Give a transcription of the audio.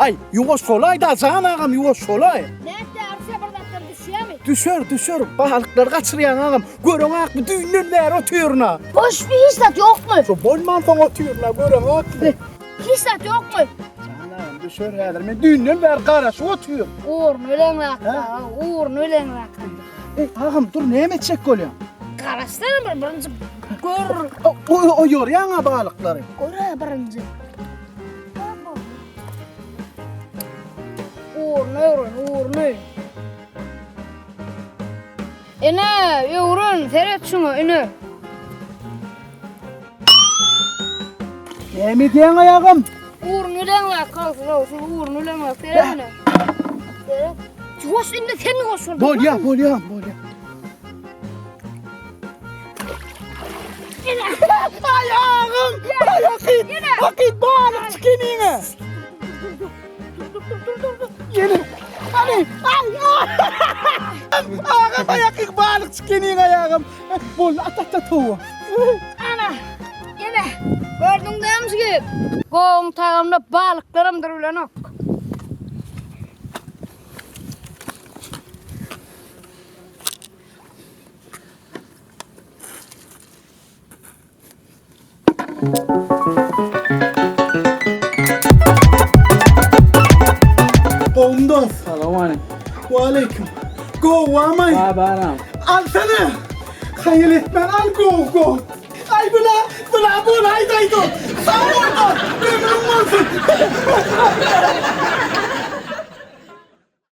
Aý, ýuwaş bolaý-da, jan agam, ýuwaş bolaý. Nätdi, Arşa bir zatlar düşýärmi? Düşer, düşer. Balyklary gaçyrýaň agam. Göreňakmy, düýnden bäri otyryn-a. Boş bir hiç zat ýokmy? Şo bolmansoň otyryn-a, göreňakmy? Hiç zat ýokmy? Jan agam, düşer häzir. Men düýnden bäri garaşyp otyryn. Ugruny bileňrak-da, ugruny bileňrak. Eý, agam, dur, näme etjek bolýaň? Garaşsana bir, birinji gör. Oýarýaň-a balyklary. Gör-ä birinji. Ugruny öwren, ugruny. Ene, öwren, seret şuňa, ene. Näme edýäň aýagym? Ugruny bileňok, kalsyn, şu ugruny bileňok, seret ene. Seret. Ýuwaş indi sen ýuwaş bol. Bolýa, bolýa, bolýa. Aýagym! Hakyt! Hakyt balyk çykeniňe! Ýene! Hany! Ay! Agam aýakyň balyk çykeniň aýagym! Boldy, at at at towa. Ana! Ýene! Gördüň dämi jigit? Gowyň tagamyna balyklaram durubilenok. Gowmy dost? Salam aleyküm. Waleýkim. Gowamay? Ba baram. Alsana. Haýal etmän al gow gow. Ay bula, bula bol aýdaýdy. Sag bol dost. Ömrüň bolsun.